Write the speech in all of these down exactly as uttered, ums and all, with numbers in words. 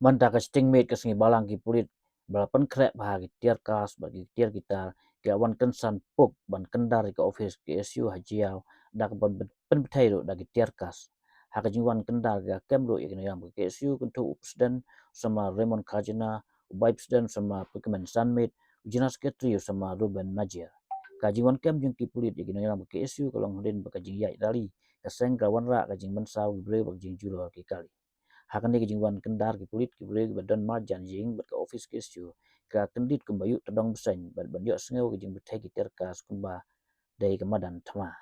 Mynta ka shiteng miet ka sngi Balang ki pulit ba la pynkhreh bha ha ki tear gas bad ki tear ki tar ki la wan kynsan puk ban kyndar ïa ka ophis K S U ha Jaïaw da kaba pynbthei ruh da ki tear gas. Ha ka jingwan kyndar ki la kem ruh ïa ki nongïalam ka K S U kynthup u president u samla Raymond Khajna, u vice president u samla Pikmen Sanmit, u general secretary u samla Ruben Najir. Ka jingwan kem jong ki pulit ïa ki nongïalam ka K S U ka long hadien ba ka jingïaid rally ka seng ka wanrah ka jingmynsaw ki briew bad ka jingjulor ki kali. Ha kane ka jingwan kyndar ki pulit ki briew kiba don marjan ïing bad ka ophis K S U ka kyndit kumba ïuh tdong bseiñ bad ban ïohsngew ka jingbthei ki tear gas kumba dei ka madan thma.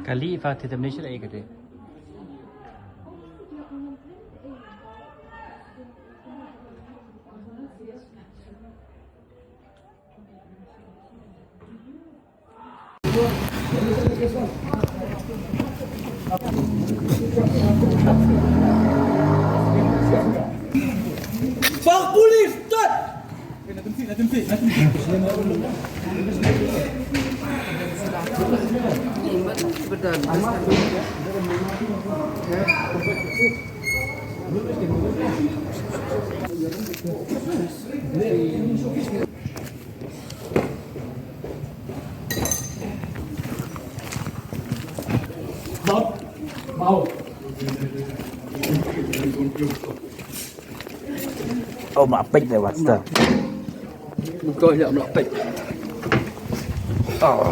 Kali fa te tamne shira e kate. Pak polis, stop! Oh, ma pek deh, wat, stop. Kau nak pek. Oh.